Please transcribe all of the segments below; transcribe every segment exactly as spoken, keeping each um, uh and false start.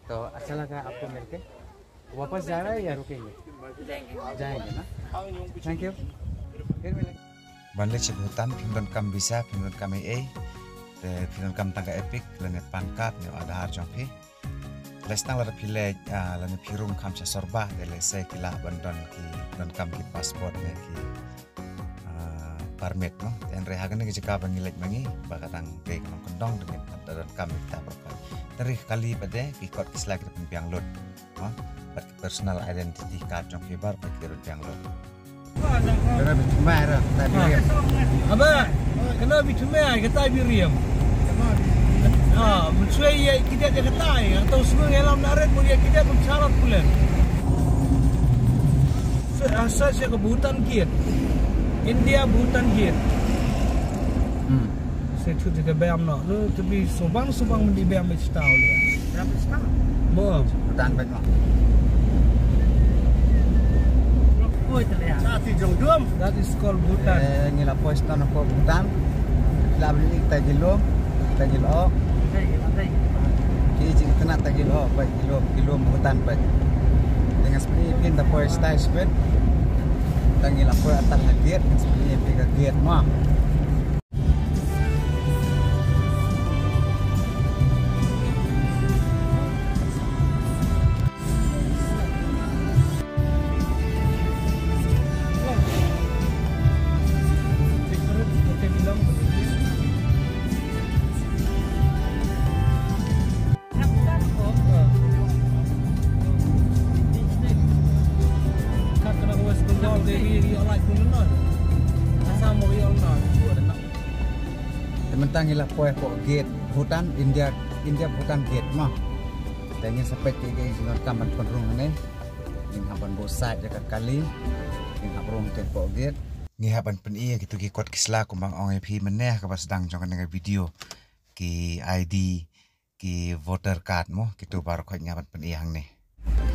तो अच्छा लगा आपको मिलके। वापस जा रहा है या रुकेंगे? जाएंगे ना। थैंक यू। फिर मिलेंगे। Ban leit sha Bhutan phim donkam visa, phim donkam ei ei. Te phi donkam tang ka EPIC lane PAN card ne Aadhaar jong phi. Lehse tang lada phi leit, ah, lane phi rung kham sha sor bah, te lehse ki lah ban don ki, donkam ki passport ne ki, ah, permit, no. Te hynrei ha kane ka jaka ba ngi leit ma ngi, ba ka dang dei ka nongkyndong, te ngin ym donkam ïa kita baroh. Te hynrei kali pat de ki kot ki sla ki da pynbiang lut, no. Bad ki personal identity card jong phi baroh ki da pynbiang lut. Kena bi thymmai ra, tai bi riam. Aba, kena bi thymmai, ka tai bi riam. Ah, mynshuwa ïa ki dei ka tai, ka tau sngew ïalam na ret, mun ïa ki dei kum sharat pulen. Sa, sa, sa ka Bhutan Gate. India Bhutan Gate. Hmm. Sa tu ka bam no. No, tu bi subang, subang mandi bam bi stau lia. Bam bi stau? Mo. Bhutan bad mo. Oi, tu lia. Sa ti jong dum. That is called Bhutan. Eh, ngi la poi stan ko Bhutan. La bli ta gilo, ta gilo. Ki jing tena ta gilo, pa gilo, gilo Bhutan pa. Dengan seperti pin ta poi stai spet. Ta ngi la poi atal ha gate, dengan seperti pin ka gate mo. Te mynta ngi la poi hapoh gate Bhutan, India, India Bhutan gate mo. Te ngin sa peit kiei kiei ki jingdonkam ban pynrung hangne. Ngin hap ban buh sait ïa ka kali. Ngin hap rung te hapoh gate. Ngi hap ban pyni ïa kitu ki kot ki sla kumba nga ong ïa phi mynne ha kaba sdang jong kane ka video. Ki ID, ki voter card mo, kitu baroh khoit ngi hap ban pyni hangne.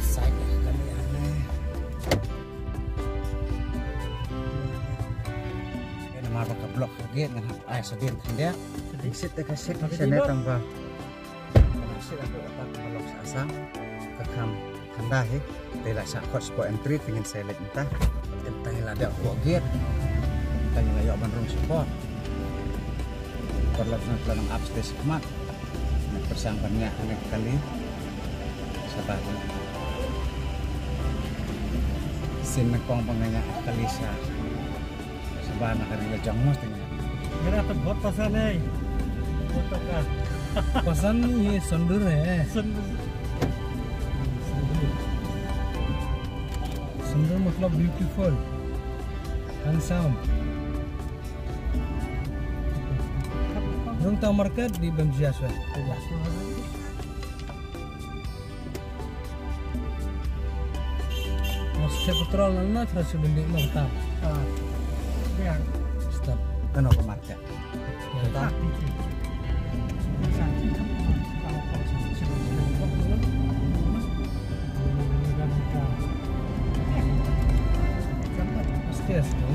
Sait ïa ka kali hangne. Namar ba ka block ka gate ngan hap ai sa dien khyndiat. Sit te ka sit shane tang ba. Ka sit ka block ka block sa Assam. Ka kham khanda hi. Te la sa khot spot entry te ngin sa leit mynta. Te mynta ngi la dep hapoh gate. Mynta ngi la ïoh ban rung spot. Paralok nang, paralok nang upstairs khmat. Nang pyrshang ban ñiah kane ka kali. Sabar. Sien nyngkong ba nga ñiah kali sha. Sabar, na ka ri la jong mo teng. मेरा तो बहुत पसंद है। वो तो का। पसंद ये सुंदर है। सुंदर। सुंदर मतलब beautiful, handsome. Rung ta market di bem jia swe. Mas check petrol na na terus beli na ta. Ah. Ya. Stop. Ano ko market? Ya. Ta. Aste aste.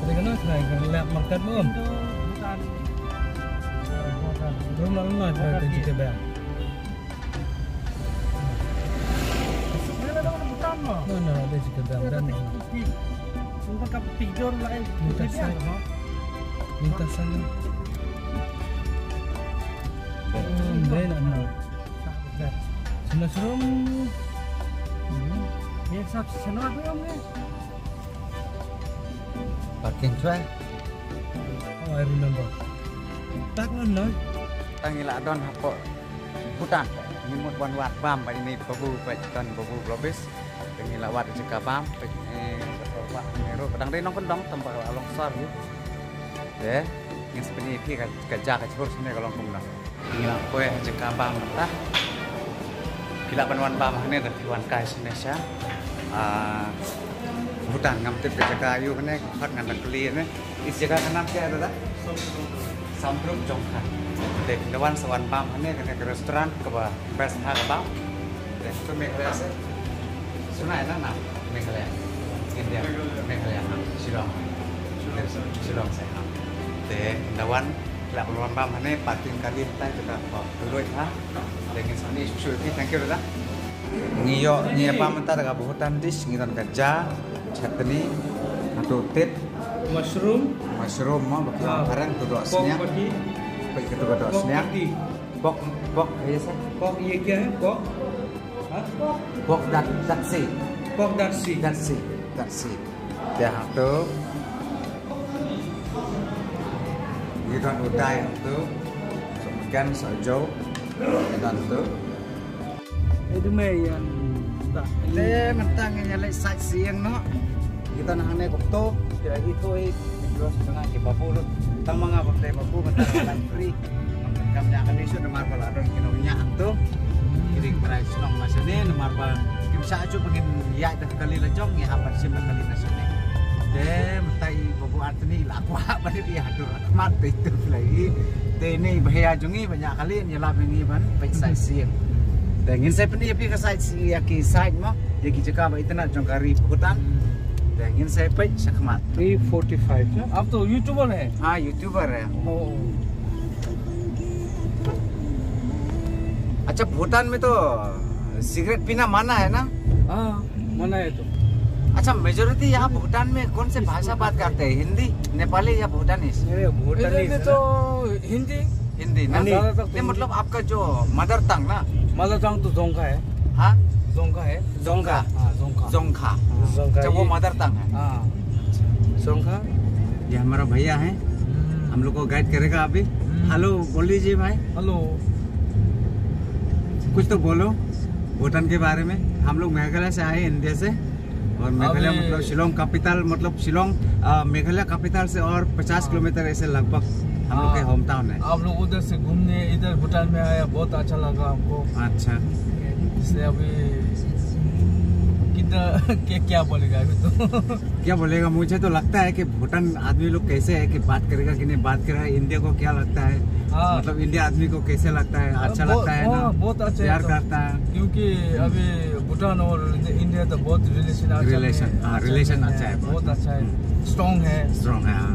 Tadi kena try kan lap market mo. Bukan. Belum lalu na try kita bang. Sebenarnya ada orang Bhutan mo. Mana ada juga bang dan. Sumpah kap tidur lah eh. Minta sana. Minta sana. Hmm, dia nak mau. Sana serum. Ni sap sana tu yang ni. Parking try. Oh, I remember. Tak no no. Tang ila don hapoh Bhutan. Ngi mut wan wad bam ba ini babu ba ton babu blobis. Tang ila wad jaka bam ba ini sorba ni ro. Kadang dei nongkyndong tang ba along sor ni. Ye. Ngin sa pyni phi ka, ka jaka jhur sini ka long kumno. Ngi la poi ha jaka bam mynta. Phi lah ban wan bam hangne da phi wan kai sini sha. Ah, Bhutan ngam tip ka jaka aïu hangne, ka khot ngan da kylli hangne. Is jaka ka nam kya hai dada? Samdrup Jongkhar. Te phi da wan sa wan bam hangne, kane ka restaurant kaba best ha ka bam. Te to Meghalaya se. Suna hai na nam Meghalaya. India. Meghalaya. Shillong. Shillong se. Te phi da wan Lah, keluar bam hane, parking kali tai, kita pop dulu ha. Dengan sini susu ni, thank you, dada. Ngi ïoh, ngi ïa bam mynta da ka Bhutan dish, ngi don ka ja, chutney, hato tit, mushroom, mushroom mo, baki orang parang tu dok sniang. Baki tu dok sniang. Pork, pork, ये सब। Pork, ये क्या है? Pork? Pork dat, datsi. Pork datsi. Datsi, datsi. Te hato. Ngi don u dai hato. Sa makan, sa jaw. Ngi don hato. Itu meh yang tak. Te mynta ngi ïa leit sightseeing noh. Kita na hangne kok to, kita itu eh, terus tengah ki babu lut. Tang ma nga ba dei babu mynta ka line free. Kam ïa ka ni shu namar ba la don ki nongñiah to. Ki ri ki para shnong na shane namar ba kim shah shu ba ngin ïaid da ka kali la jong, ngi hap ban shim da ka kali na shane. Te mynta i babu Anthony la kwah ban ïa hadur khmat te itu phi la i. Te ini bhaiya jong ngi ba ñiah kali, ïalap ïa ngi ban peit sightseeing. Te ngin sa pyni ïa phi ka sightseeing ïa ki site mo. Ïa ki jaka ba itynnad jong ka ri Bhutan. Te ngin sa peit shakhmat. Three forty-five na? आप तो यूट्यूबर है। हाँ, यूट्यूबर है। ओ। अच्छा, भूटान में तो सिगरेट पीना मना है ना? हाँ, मना है तो। अच्छा, मेजोरिटी यहाँ भूटान में कौन से भाषा बात करते हैं? हिंदी, नेपाली या भूटानीज? अरे, इधर भूटानीज में है तो ना? हिंदी। हिंदी ना? हाँ, ज़्यादातर तो नहीं, हिंदी। मतलब आपका जो मदर टंग ना? मदर टंग तो जोंगखा है। हाँ? जोंगखा है। जोंगखा। हाँ, जोंगखा। जोंगखा। हाँ। जोंगखा, अच्छा, वो ये मदर टंग है। हाँ। जोंगखा। ये हमारा भैया है, हम्म। हम लोग को गाइड करेगा अभी। हम्म। हेलो बोल दीजिए भाई। हेलो। कुछ तो बोलो भूटान के बारे में। हम लोग मेघालय से आए, इंडिया से। और मेघालय अभी मतलब शिलोंग कैपिटल, मतलब शिलोंग, अ, मेघालय कैपिटल से और पचास हाँ। किलोमीटर ऐसे लगभग हम लोग के हाँ। होम टाउन है। आप लोग उधर से घूमने इधर भूटान में आया, बहुत अच्छा लगा हमको। अच्छा। इसलिए अभी कितना क्या, क्या बोलेगा अभी तो? क्या बोलेगा, मुझे तो लगता है कि भूटान आदमी लोग कैसे है कि बात करेगा कि नहीं बात करेगा, इंडिया को क्या लगता है, हाँ। मतलब इंडिया आदमी को कैसे लगता है, अच्छा बहुत, लगता है ना, हाँ, बहुत अच्छा प्यार एकदम। करता है। क्योंकि अभी भूटान और इंडिया तो बहुत रिलेशन अच्छा रिलेशन, में, हाँ, अच्छा रिलेशन में अच्छा है, है, बहुत अच्छा है, हम्म। स्ट्रॉन्ग है। स्ट्रॉन्ग है, हाँ।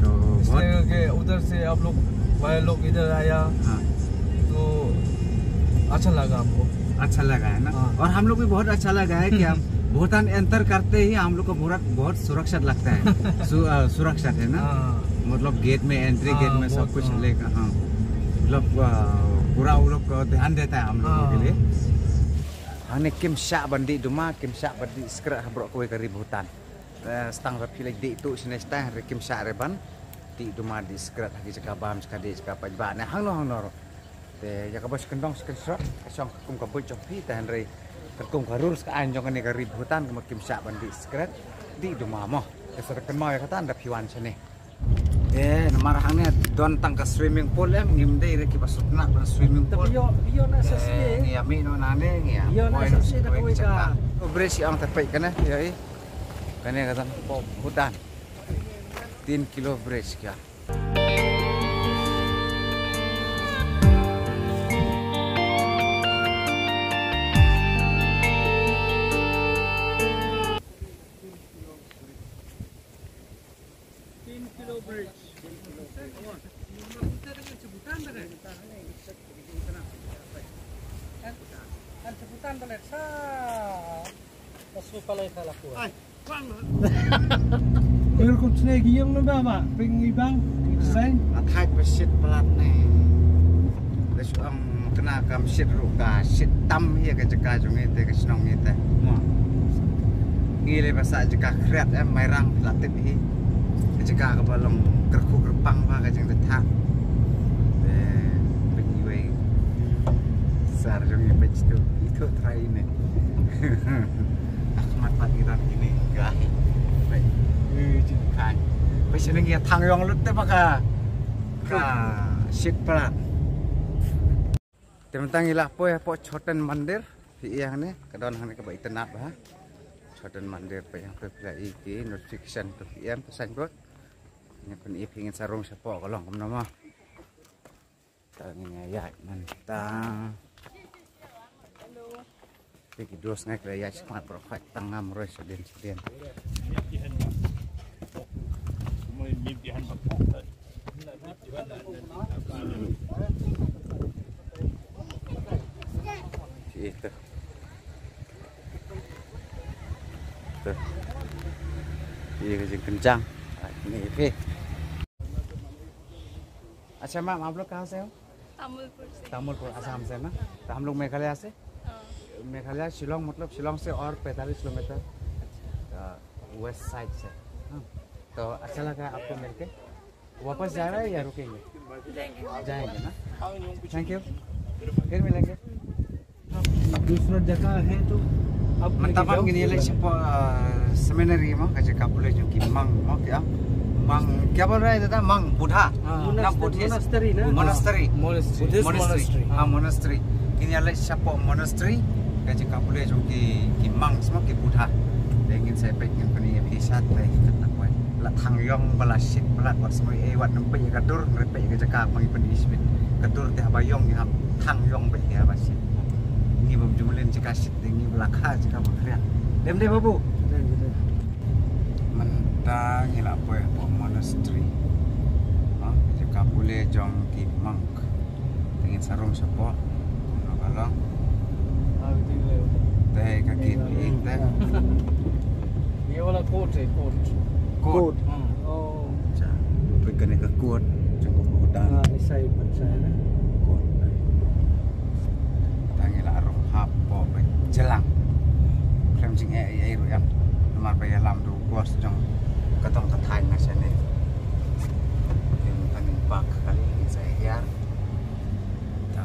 तो इसलिए बहुत कि उधर से आप लोग, भाई लोग इधर आया, हाँ। तो अच्छा लगा हमको। अच्छा लगा है ना? हाँ। और हम लोग भी बहुत अच्छा लगा है कि हम भूटान एंटर करते ही हम लोग को बहुत, बहुत सुरक्षित लगता है। सु-, अ, सुरक्षित है ना? हाँ। मतलब गेट में, एंट्री हाँ, गेट में सब बहुत, कुछ हाँ। लेकर, हाँ। मतलब, अ, पूरा वो लोग को ध्यान देता है हम लोगों के हाँ। लिए। Hangne kim shah ban dih duma, kim shah ban dih skret ha baroh kawei ka ri Bhutan. Eh, stang ra phi leit dih tuh shane shata, hangne kim shah re ban dih duma, dih skret ha ki jaka bam, jaka dih, jaka paidbah ne hangno hangno ruh. Te ïa kaba shu kyndong shu kynshrot ka shong kum ka buit jong phi, te hynrei katkum ka rules ka aiñ jong kane ka ri Bhutan, kumba kim shah ban dih skret, dih duma mo. Te sa da kynmaw ïa kata ynda phi wan shane. Eh, namar hangne don tang ka swimming pool, em, ngim dei re kiba sngewtynnat ban swimming pool. Te phi ïoh, phi ïoh na sa shisha. Eh, ngi ïa mih noh nangne, ngi ïa poi noh sa shisha da kawei ka bridge. Ong te peit kane, ïa i. Kane ka dang pop Bhutan. Tin kilo bridge ka. Tin kilo bridge. Kan sebutan balik sa. Pasu palai salah kuat. Ai, bang. Kau kau cina giang na ba ba, ping ibang, sign. Athai pasit palat ne. Shu ong kane kam shit ruh ka shit tam hi ka jaka jong ngi te ka shnong ngi te. Mo. Ngi le ba sah jaka khriat em, Mairang phi la tip hi. Ka jaka kaba long kyrkhu kyrpang ba ka jingditha. Eh, pynwei. Sar jong ngi pynchitu. Itu try ne. Akhmat pat ngi don kine. Ga hi. Pyn. Eh, jin khan. Pynshene ngi thang yong lut te ba ka. Ka shit palat. Te mynta ngi la poi hapoh Chotan Mandir, phi ïa hangne, ka don hangne kaba itynnad bha. Chotan Mandir, phi ïa, phi la i ki notification to phi ïa, to signboard. Ngi pyn i phi ngin sa rung shapoh ka long kumno mo. Ta ngin ïa ïaid mynta. Te ki dos ngai ki la ïaid shakhmat baroh khoit tang ngam roi shadien shadien. Mim ki han ba pok. Ito. Ito. Ye ka jingkynjang. Ni, okay. अच्छा मैम, आप लोग कहाँ से हो? तामुलपुर से। तामुलपुर, आसाम से ना? तो हम लोग मेघालय से। हाँ। मेघालय, शिलोंग, मतलब शिलोंग से और पैंतालीस किलोमीटर, अच्छा। अ, वेस्ट साइड से। हाँ। तो अच्छा लगा आपको मिलके। वापस जा रहा है या रुकेंगे? जाएंगे। जाएंगे ना? थैंक यू। फिर मिलेंगे। दूसरा जगह है तो अब लेके जाओ। Mynta ban ngin ïaleit shapoh, uh, seminary mo, ka jaka pule jong ki monk mo, kya? Monk, kya bol rahe hai dada? Monk, Buddha. हाँ। Na Buddhist? Monastery ना? Monastery. Monastery। Buddhist monastery। हाँ, monastery। Ngin ïaleit shapoh monastery, ka jaka pule jong ki, ki monks mo, ki Buddha. Te ngin sa peit, ngin pyni ïa phi sha, te ngin kat na poi. La thang ïong ba la shit palat, wat sngewbha ei, wat nym peit ïa ka dur, ngin peit ïa ka jaka ba ngi pyni shibit. Ka dur te haba ïong ngi hap thang ïong beit te haba shit. Ngi bym ju mlien jaka shit te ngi ba la kha jaka ba khriat. Dem de babu. Mynta ngi la poi hapoh monastery. Ha, jaka pule jong ki monk. Te ngin sa rung shapoh. Kumno ka long. Te ka kit ïa te. ये वाला कोर्ट है, कोर्ट। कोर्ट। कोर्ट। हाँ। ओ। अच्छा, peit kane ka kot jong ka Bhutan. हाँ, इस साइड, इस साइड है। Kot. Tang ïa la rung hapoh ba jlang. Khlem jingeh ei ei ruh ïa. Namar ba ïalam da u boss jong ka tong ka thaiñ na shane. Ïa tang in park kali sa hiar. Ta.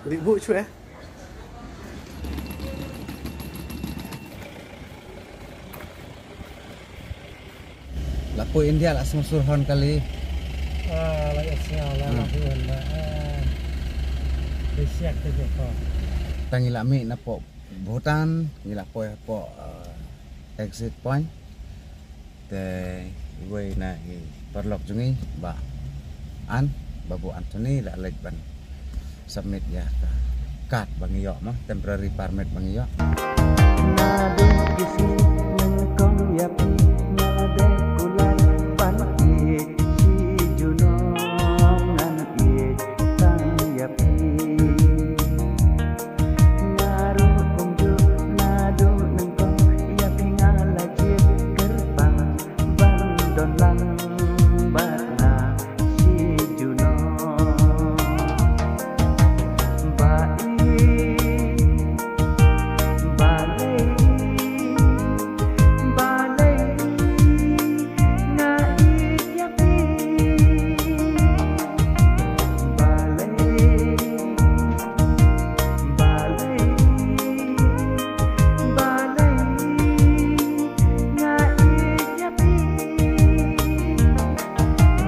Rih buh shuh, eh. La poi India la sngewsur hon kali. Ah, la ïa sngew la, hmm, la poi India. Ah. Dei siak te jong ko. Tang ïa la mih na pok Bhutan, ngi la poi hapoh, eh, exit point. Te iwei na i paralok jong ngi, Bah An, Babu Anthony, la leit ban submit ïa ka card ba ngi ïoh mo, temporary permit ba ngi ïoh. Naduh ki sngi nyngkong ïa phi nga la dei kular ban ïeit shi junom ngan ïeit tang ïa phi. Nga ruh kumjuh naduh nyngkong ïa phi nga la jied kyrpang ban don lang bad nga shi junom. Ba i, balei, balei nga ïeit ïa phi. Balei, balei, balei nga ïeit ïa phi.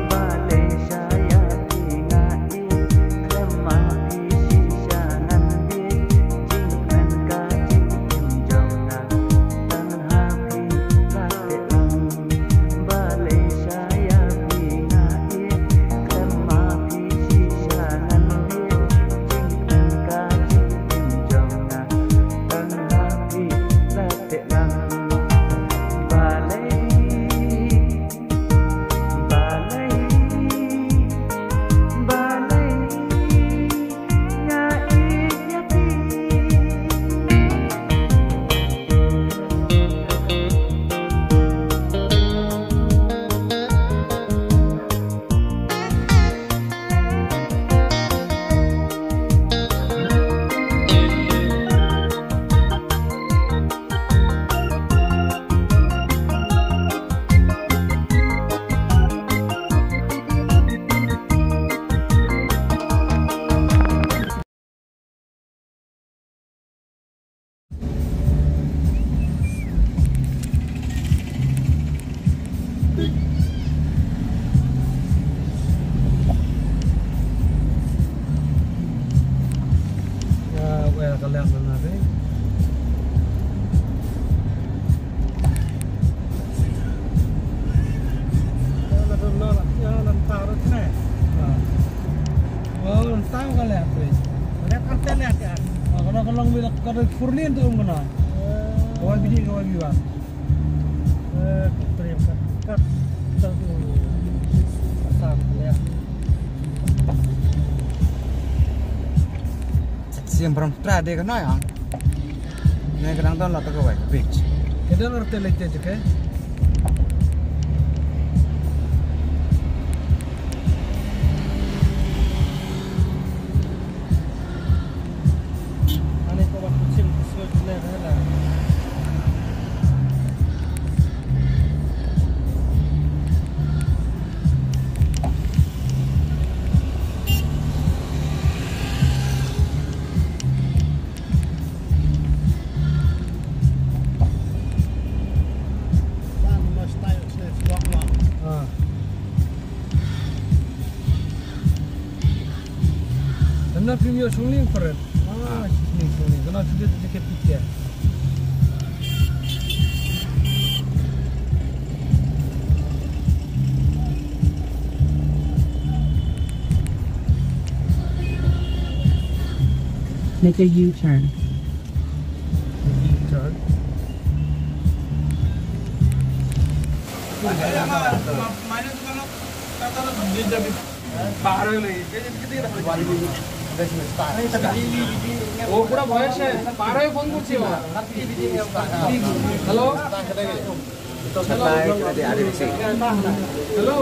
Balei sha ïa phi nga ïeit, khlem ma phi shisha ngan bieit. Jingkmen ka jingim jong nga tang ha phi la teh lang. Balei sha ïa phi nga ïeit, khlem ma phi shisha ngan bieit. Jingkmen ka jingim jong nga tang ha phi la teh lang. Balei, balei, balei nga ïeit ïa phi. Four lane to, um, kane. Ka Y B D, ka Y B one. Eh, ka trem kat, kat, kat, um, Assam, ya. Siem Brom Stra de kane, ya. Ne ka dang don la ka wai, beach. Ka dang arte lek te jake. Ane ko ba kuchim kusur jine rela. Ah. Kana premium shongling peret. Ah, shongling, shongling. Kana sudah tu tiket tiket. Make a U-turn. U-turn. ও পুরা বয়স শেষ, বারোয় ফোন করছি ও। হ্যালো? হ্যালো?